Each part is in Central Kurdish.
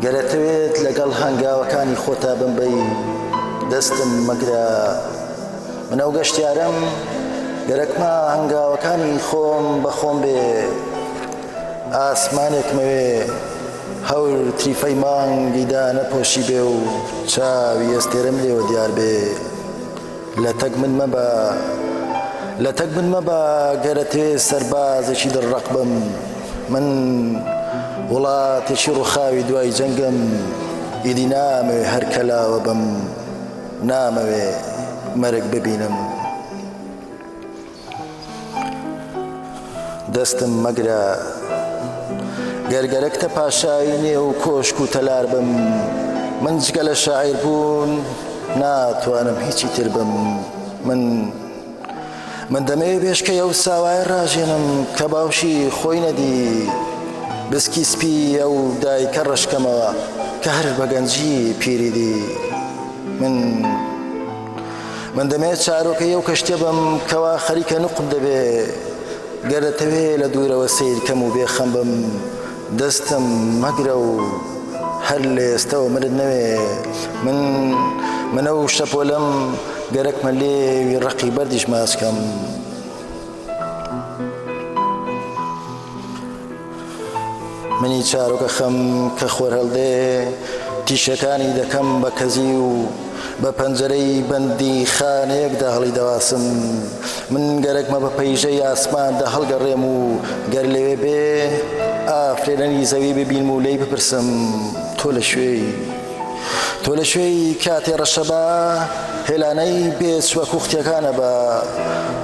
گەر ئەتەوێت لەگەڵ هەنگاوەکانی خۆتا بمبەی دەستم مەگرە. من ئەو گەشتیارەم گەرەکمە هەنگاوەکانی خۆم بە خۆم بێ. ئاسمانێکمەوێ هەور تریفەی مانگی دانەپۆشی بێ و چاوی ئەستێرەم لێوە دیار بێ. لەتەک من مەبە لەتەک من مەبە گەر ئەتەوێ سەربازێکی دڵڕەق بم. من وڵاتێکی ڕوخاوی دوای جەنگم ئیدی نامەوێ هەر کەلاوە بم نامەوێ مەرگ ببینم. دەستم مەگرە گەر گەرەکتە پاشای نێو کۆشک و تەلار بم من جگە لە شاعیر بوون ناتوانم هیچی تر بم من من دەمەوێ بێشکەی ئەو ساوایە ڕاژێنم کە باوشی خۆی نەدی بسکی سپی ئەو دایکە ڕەشکەمەوە کە هەر بە گەنجی پیری دی من من دەمەوێت چارۆکەی ئەو کەشتیە بم کەوا خەریکە نوقم دەبێ گەر دەتەوێ لە دوورەوە سەیر کەم و بێخەم بم دەستم مەگرە و هەر لە ئێستەوە منت نەوێ من من ئەو شەپۆلەم گەرەکمە لێوی ڕەقی بەردیش ماچ کەم. منی چارۆکە خەم کە خۆر هەڵدێ تیشەکانی دەکەم بە کەزی و بە پەنجەرەی بەندی خانەیەکدا هەڵی دەواسم من گەرەکمە بە پەیژەی ئاسماندا هەڵگەڕێم و گەر لەوێ بێ ئافرێنەری زەوی ببینم و لێی بپرسم تۆ لە کوێی؟ تۆ لە کوێی کاتێ ڕەشەبا هێلانەی بێچوە کوختیەکانە بە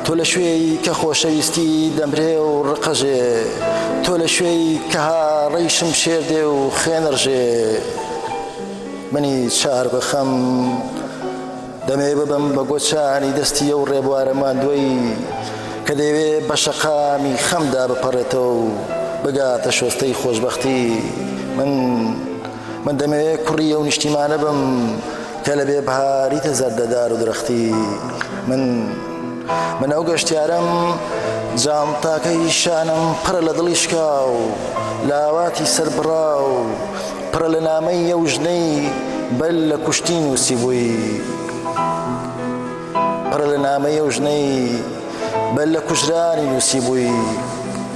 تۆ لە کوێی کە خۆشەویستی دەمرێ و ڕقەژێ تۆ لە کوێی کە هاڕەی شمشێر دێ و خوێن ڕژێ منی چار بخەم دەمەوێ ببم بە گۆچانی دەستی ئەو ڕێبوارە ماندووەی کە دەیەوێ بە شەقامی خەمدا بپەڕێتەوە و بگاتە شۆستەی خۆشبەختی. من من دەمەوێ کوڕی ئەو نیشتیمانە بم کە لە بێ بەهاریتە زەردە دار و درەختی. من من ئەو گەشتیارەم جانتاکەی شانم پڕە لە دڵی شکاو، لە ئاواتی سەربڕاو، پڕە لە نامەی ئەو ژنەی بەر لە کوشتنی نووسیبووی. پڕە لە نامەی ئەو ژنەی بەر لە کوژرانی نووسیبووی.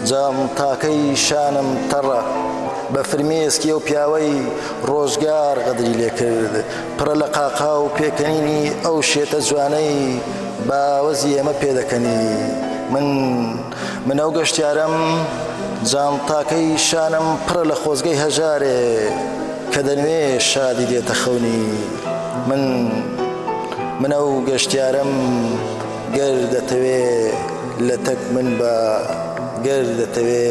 جانتاکەی شانم تەڕە بە فرمێسکی ئەو پیاوەی ڕۆژگار غەدری لێ کرد. پڕە لە قاقا و پێکەنینی ئەو شێتە جوانەی باوەزی ئێمە پێدەکەنی. من من ئەو گەشتیارەم جانتاکەی شانم پڕە لە خۆزگەی هەژارێ کە دەنوێ شادی دێتە خەونی من من ئەو گەشتیارەم گەر دەتەوێ لە تەک من بە گەر دەتەوێ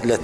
لە.